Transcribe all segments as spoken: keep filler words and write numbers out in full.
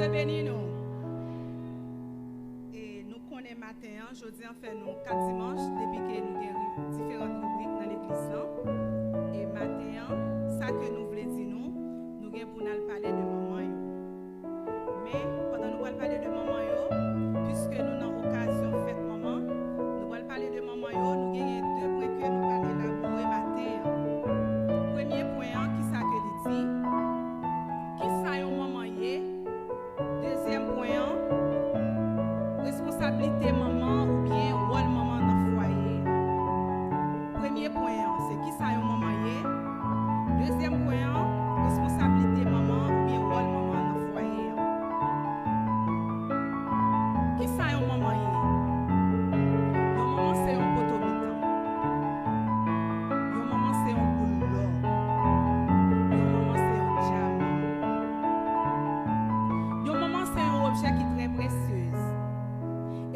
Beni nou. E nou konnen maten an, jodi an fè nou kat dimanch depi ke nou gen ri-, diferan ribrik nan legliz lan. E maten an, sa ke nou vle di nou, nou gen pou n al pale de manman yo. Men, pandan nou pral pale de manman yo, piske nou nan okazyon fèt manman, nou pral pale de manman yo, nou genyen de pwen ke nou pral elabore maten an. Premye pwen an, kisa ke li di? Kisa yon manman ye? Dezyèm pwen an, responsablite manman oubyen wòl manman nan fwaye a. Premye pwen an, se kisa yon manman ye? Dezyèm pwen an, responsablite manman oubyen wòl manman nan fwaye a. Kisa yon manman ye? Yon manman se yon poto mitan. Yon manman se yon boul lò. Yon manman se yon dyaman. Yon manman se yon objè ki trè presyez.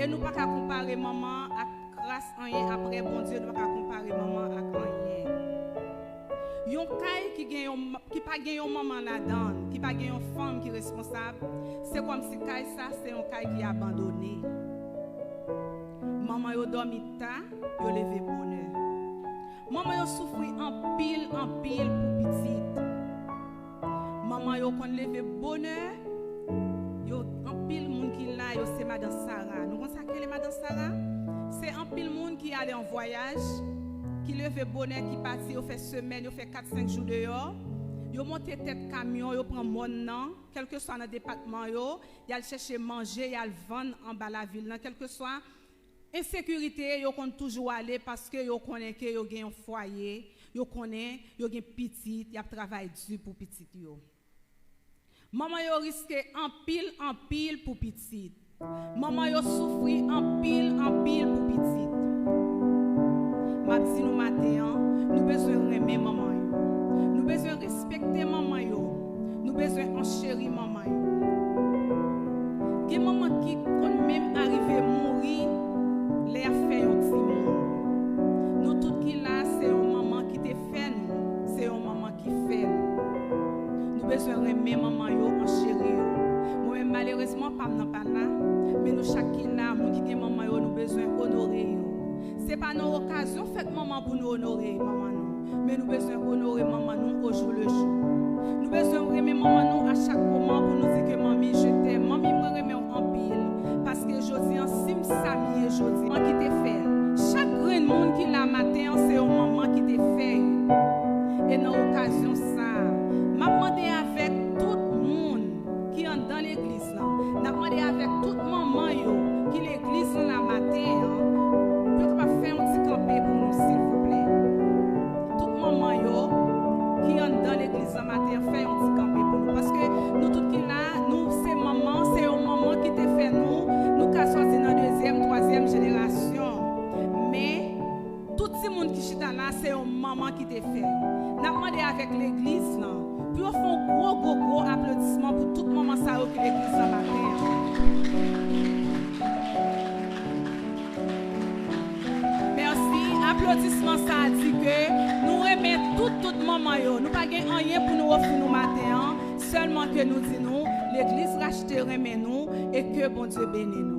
E nou pa ka konpare manman ak kras anyen, apre Bondye, nou pa ka konpare manman ak anyen. Yon kay ki gen yon, ki pa gen yon manman ladan l, ki pa gen yon fanm ki responsab, se kòmsi kay sa se yon kay ki abandone. Manman yo dòmi ta, yo leve bonè. Manman yo soufri anpil, anpil pou pitit. Manman yo konn leve bonè. Yo, anpil moun ki la, yo se madan Sara. Nou konn sa k rele madan Sara? Se anpil moun ki ale an vwayaj, ki leve bonè, ki pati, yo fè semèn, yo fè kat, senk jou deyò. Yo monte tèt kamyon, yo pran mòn nan, kèlkeswa nan depatman yo, y al chèche manje, y al vann anba lavil nan, kèlkeswa ensekirite, yo konn toujou ale paske yo konnen ke yo gen yon fwaye, yo konnen yo gen pitit, y ap travay di pou pitit yo. Manman yo riske anpil, anpil pou pitit. Manman yo soufri anpil, anpil pou pitit. M ap di nou maten an, nou bezwen renmen manman yo. Nou bezwen respekte manman yo. Nou bezwen ancheri manman yo. Gen manman ki konn menm arive mouri lè y ap fè yon timoun. Nou tout ki la, se yon manman ki te fè nou, se yon manman ki fè nou. Nou bezwen renmen manman yo, ancheri yo. Mwen menm, malerezman, pa m nan pa la, men nou chak ki la, moun ki gen manman yo, nou bezwen onore yo. Se pa nan okazyon fèt manman pou nou onore manman nou, men nou bezwen onore manman nou au jour le jour. Nou bezwen renmen manman nou a chak moman pou nou di ke, "Manmi, je t'aime. Manmi, mwen renmen w anpil." Paske jodi an, si m sa m ye jodi an ki te fè l, chak grenn moun ki la maten an, se yon manman ki te fè yo. E nan okazyon sa a, m ap mande avèk tout moun ki anndan legliz lan, n ap mande avèk tout manman yo ki legliz lan la maten an, pou yo kapab fè yon ti kanpe pou nou, silvouplè. Tout manman yo ki anndan legliz lan maten an, fè yon ti kanpe pou nou. Paske nou tout ki la, nou se manman, se yon manman ki te fè nou, nou ka sòti nan dezyèm, twazyèm jenerasyon. Men, tout timoun ki chita la, se yon manman ki te fè yo. N ap mande avèk legliz lan pou yo fè yon gwo, gwo, gwo aplodisman pou tout manman sa yo ki legliz lan maten an. Mèsi. Aplodisman sa a di ke nou renmen tout, tout manman yo. Nou pa gen anyen pou nou ofri nou maten an, sèlman ke nou di nou, legliz rachte renmen nou e ke Bondye beni nou.